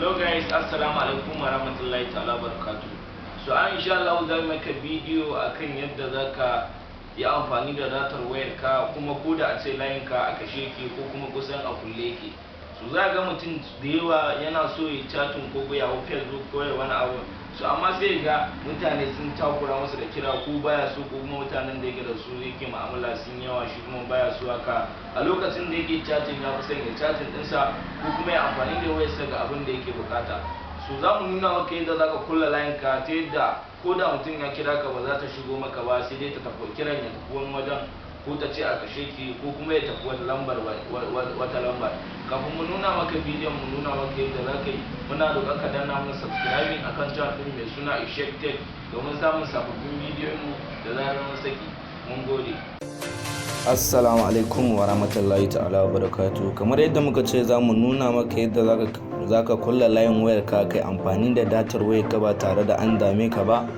Hello guys, assalamu alaikum wa rahmatullahi ta'ala barakatuh. So an insha Allah za mu maka bidiyo akan yadda zaka yi amfani da datar wayarka, kuma ko da a ce layinka a kashe yake ko kuma kusan a kulle yake. So za ga mutum da yawa yana so ya chatting ko ya hau Facebook ko ya wani abu. So amma sai ga mutane sun takura masa da kira, ko baya so, ko kuma mutanen da yake da su yake mu'amala sun yawa, shi kuma baya so haka. A lokacin da yake chatting, ya fi son ya chatting ɗinsa ko kuma ya amfani da wayarsa ga abin da yake bukata. So za mu nuna maka yadda za ka kulle layinka ta yadda ko da mutum ya kira ka, ba za ta shigo maka ba, sai dai ta tafi, kiran ya tafi wani wajen, ko ta ce a kashe ki, ko kuma ya tafi wata lambar wata lambar. Kafin mu nuna maka bidiyon, mu nuna maka yadda za ka yi, muna roƙon ka danna mana subscribing akan channel ɗin mai suna Ishek Tech domin samun sababbin bidiyon mu da zarar mun saki. Mun gode. Assalamu alaikum wa rahmatullahi ta'ala wa barakatu. Kamar yadda muka ce za mu nuna maka yadda zaka kulla layin wayar ka, kai amfani da datar wayar ka ba tare da an dame ka ba,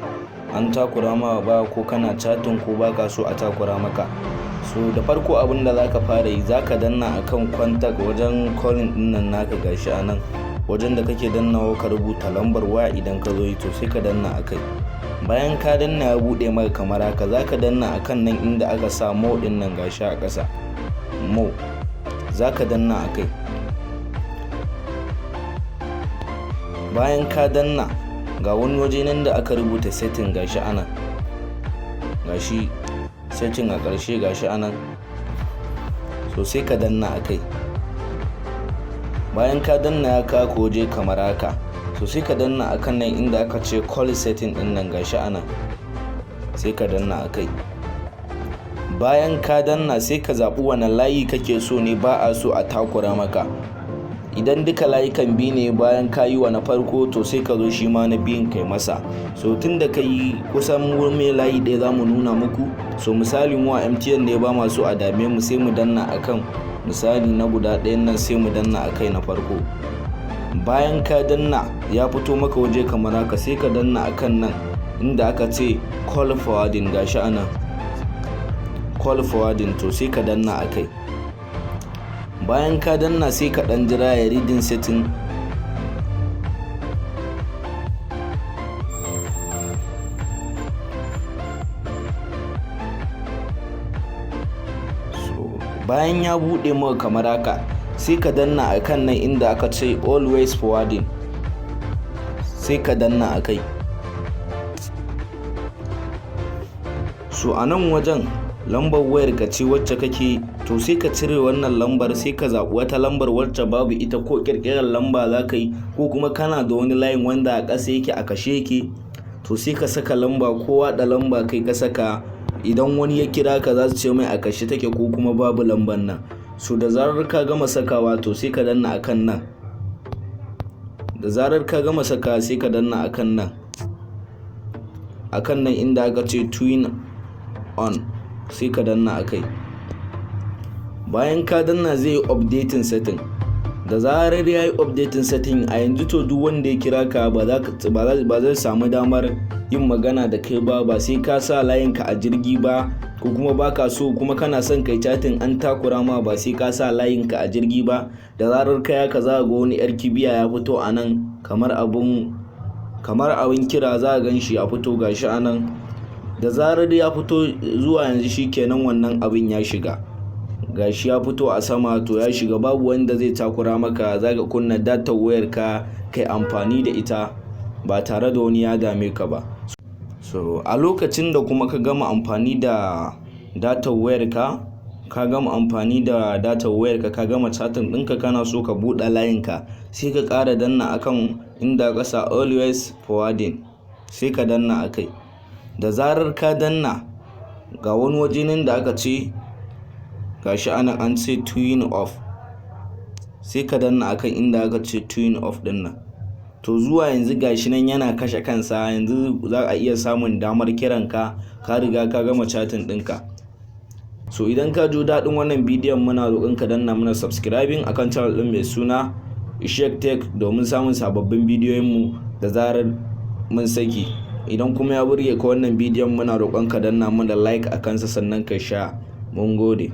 an takura ma ba, ko kana chatting ko baka so a takura maka. So da farko, abin da zaka fara yi, zaka danna akan contact wajen calling din nan naka. Gashi a nan wajen da kake dannawa ka rubuta lambar waya idan ka zo yi, to sai ka danna akai. Bayan ka danna, ya bude maka kamar haka. Zaka danna akan nan inda aka sa "more" din nan, gashi a ƙasa, "more", zaka danna akai. Bayan ka danna, ga wani waje nan da aka rubuta "setting", gashi anan, gashi "setting" a ƙarshe, gashi anan. So sai ka danna akai. Bayan ka danna, ya kawo ka waje kamar haka. So sai ka danna akan nan inda aka ce "call setting" din nan, gashi anan, sai ka danna akai. Bayan ka danna, sai ka zaɓi wani layi kake so ne ba a so a takura maka. Idan duka layukan biyu ne, bayan ka yi wa na farko, to sai ka zo shi ma na biyun kai masa. So tun da ka yi kusan mai layi ɗaya, za mu nuna muku. So misali, mu a MTN ne, ba ma so a dame mu, sai mu danna akan misali na guda ɗayan nan, sai mu danna akai na farko. Bayan ka danna, ya fito maka waje kamar haka. Sai ka danna akan nan inda aka ce "call forwarding", gashi anan, "call forwarding", to sai ka danna akai. Bayan ka danna, sai ka dan jira ya reading setting. So bayan ya bude maka kamar haka, sai ka danna akan nan inda aka ce "always forwarding", sai ka danna akai. So a nan wajen lambar wayar ka ce wacce kake, to sai ka cire wannan lambar, sai ka zaɓi wata lambar wacce babu ita, ko ƙirƙirar lamba za ka yi, ko kuma kana da wani layin wanda a ƙasa yake, a kashe yake, to sai ka saka lamba, ko waɗa lamba kai ka saka. Idan wani ya kira ka, za su ce mai a kashe take ko kuma babu lambar nan. So da zarar ka gama sakawa, to sai ka danna akan nan. Da zarar ka gama saka, sai ka danna akan nan inda aka ce "turn on", sai ka danna akai. Bayan ka danna, zai yi updating setting. Da zarar ya yi updating setting a yanzu, to duk wanda ya kira ka ba zai samu damar yin magana da kai ba, ba sai ka sa layinka a jirgi ba, ko kuma baka so, kuma kana son kai chatting an takura ma, ba sai ka sa layinka a jirgi ba. Da zarar ka yaka, za ga wani yar kibiya ya fito a nan kamar abun kira, za a gan shi a fito, gashi a nan. Da zarar ya fito zuwa yanzu, shikenan, wannan abin ya shiga. Gashi ya fito a sama, to ya shiga, babu wanda zai takura maka. Za ka kunna datar wayar ka, kai amfani da ita ba tare da wani ya dame ka ba. So a lokacin da kuma ka gama amfani da datar wayar ka, ka gama amfani da datar wayar ka, ka gama chatting ɗinka, kana so ka buɗe layinka, sai ka ƙara danna akan inda ka sa "always forwarding", sai ka danna akai. Da zarar ka danna, ga wani waje nan da aka ce, gashi anan an ce "turn off", sai ka danna akan inda aka ce "turn off" din nan. To zuwa yanzu gashi nan yana kashe kansa. Yanzu za a iya samun damar kiran ka, ka riga ka gama chatting ɗinka. So idan ka ji daɗin wannan bidiyon, muna roƙon ka danna mana subscribing akan channel ɗin mai suna Ishek Tech domin samun sababbin bidiyoyinmu da zarar mun saki. Idan kuma ya burge ka wannan bidiyon, muna roƙon ka danna mana like a kansa, sannan ka share. Mun gode.